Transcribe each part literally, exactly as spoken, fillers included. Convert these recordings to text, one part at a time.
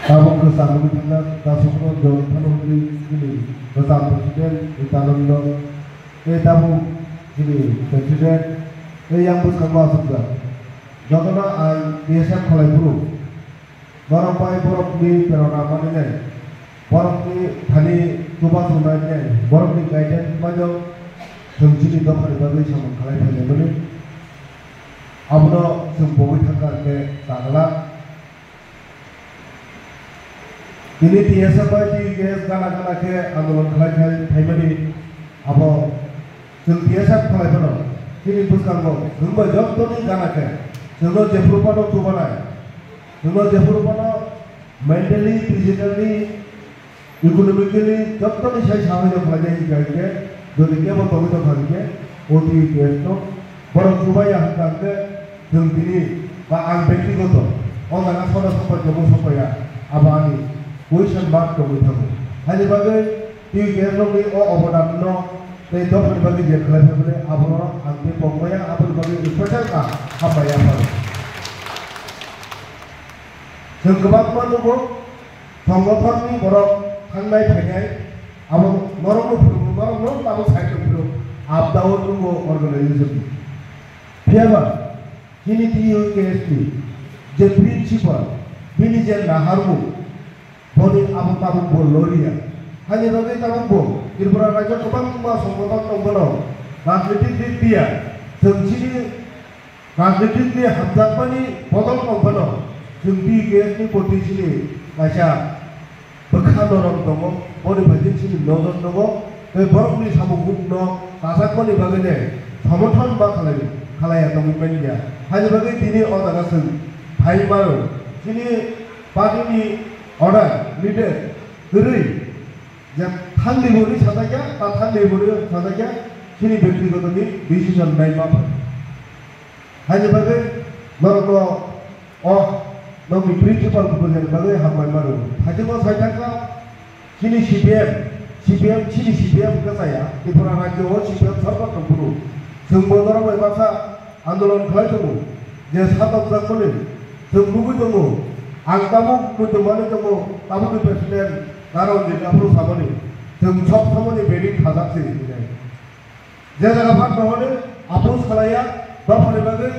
Tabuk khe samung thangna Dasukno John Thanwangri chini kwcham president Nityanando tei tabuk chini president tei yang bwskango aswkjak. Jotono ang T S F kholai phuru borok bai borokni prerona manwi nai, borokni thani chubachu nai nai, borokni guidance manwi chwng chini dophani bagwi samung khlai phainai mani. Abono chwng pogwi thangkha hwnkhe chagla. Tini T S F bai T U K S gana gana khe andolon khlai khai phaimani abo chwng T S F khlai phano chini bwskango chwng bai jottoni gana khe chwngno jephuru phano chubanai, chwngno jephuru phano mentally, physically, economically jottoni sai sahajo khlainai hinkhe, hinkhe jodi kebo tongwi tongkha hinkhe O T U K S no borok chubaiya hwnkha hinkhe chwng tini ba ang bektigoto o jaga sono sapai tongmo sapaiya abo ani question mark tongwi thango. Haini bagwi T U K S rokni o obodanno tei dophani bagwi je khlai phaimani abono ang tei pokmaya aboni bagwi special kha hambai yapharo. Chwng kwbangma nugo, songothonni borok thangnai phainai, abo norokno phwrwngo, norokno tabuk side o phwrwng, up down nugo organization. Phiyaba chini T U K S ni je principal, bini je naharmung, boni abo tabuk bo loriya. Haini bagwi tabuk bo Tripura rajyo kwbangma songothon tong bono, rajnitik dik diya, chwng chini rajnitik ni hamjakmani bodol tong phano chwng T U K S ni proti chini kaisa bwkha norok tongo, boni bai chini nojor tongo, tei borokni samung bukno kajakmani bagwi le somothon ba khalai, khalaiya tongwi manya. Haini bagwi tini o jaga chwng phai mano, chini party ni order needed kwrwi. Je thangni bo ri sajakya, ta thangni bo ri sajakya, chini bektigoto ni decision nai ma phai. Haini bagwi norokno o nokni principal bo bujani bagwi hambai mano. Thajwkno sai thangkha, chini C P M, C P M, chini C P M kachaya, Tripura rajyo o C P M sarkar tongphuru. Chwngbo norok bai baksa andolon khlai tongo, je satokjakmani chwng nugwi tongo, ang tabuk muitu manwi tongo, tabukni president Naranjit aphuru samani, chwng sob somoni beri khajak se hinwi. Je jaga phat nohoni approach khlaiya, dophani bagwi,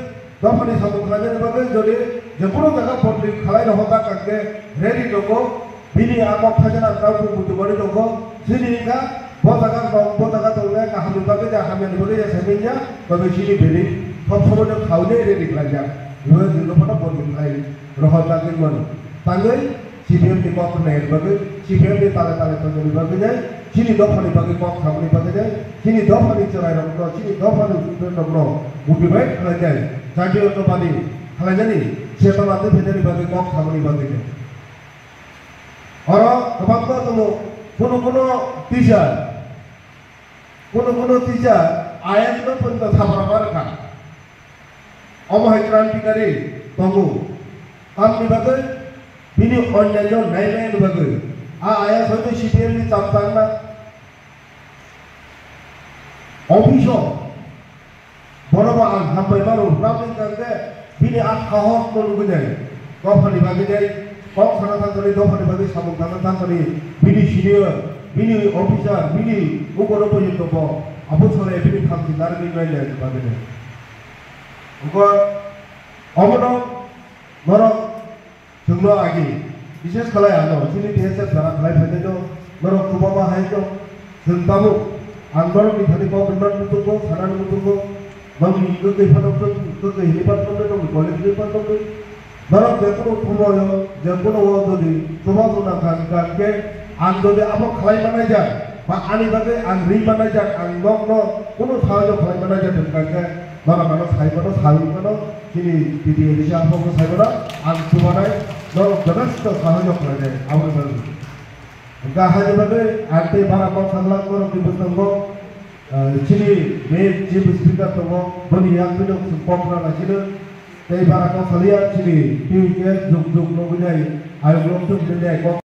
dophani samung khlainani bagwi jodi je kunu jaga bonding khlai rohorjak kangkhe ready tongo, Bini a kok thaisa nang tang kung muitu manwi tongkho. Chini wngkha bo jaga tong, bo jaga tongnai kahamni bagwi ja, hamyani bagwi ja, saimanjak, tei chini bini thop somoino khaui ready khlaijak. Ibo jwngno phano bonding khlai rohorjagwi mano. Tangwi C P M ni kok rwnai bagwi, C P M ni tale tale tongnani bagwi nai, chini dophani bagwi kok samani bagwi nai, chini dophani chwrairokno, chini dophani student rokno motivate khlainai, jatiyo topani khlainani, chetona twi phainani bagwi kok samani bagwi nai. Oro kwbangma tongo, kuno kuno teacher, kuno kuno teacher I A S no poito sabra ma rwkha. Omo hai krantikari tongo. Tamni bagwi bini onyanyo nainai ni bagwi. A I A S hoito C P M ni cham changna. Office o bono bo ang hambai mano, tamni hwnkhe bini a sahos no nugwi nai, dophani bagwi nai, kok sana thangkani, dophani bagwi samung tangna thangkani, bini senior, bini officer, bini ukono poito bo, abo salai bini thamchi narwgwi nai nai bagwi nai. Wngkha omono norok Chwngno agi, bises khlai ano, chini T S F jara khlai phainaino, norok chubama hai no, chwng tabuk, ang norokni thani kok hwnna muchungo, sanani muchungo, nokni kwkwi phano chwng kwkwi hinwi phano tongwi, nokni college hinwi phano tongwi, norok je kunu thumoyo, je kunu o jodi chubachu nangkha hwnkha hwnkhe, ang jodi abo khlai manai jak, ba ani bagwi ang ri manai jak, ang nokno kunu sahajo khlai manai jak hwnkha hwnkhe, norok ano sai mano, sawi mano, Chini T T A D C aphano sai mano, ang chubanai, norok jotono sahai no khlainai, aboni bagwi. Hwnkha haini bagwi, ang tei bara kok sajlak norokni bwskango, ah, chini main chief speaker tongo, boni yak bino kok rwna chino, tei bara kok saliya chini T U K S juk juk nugwi nai, ayuk lok tuk nai kok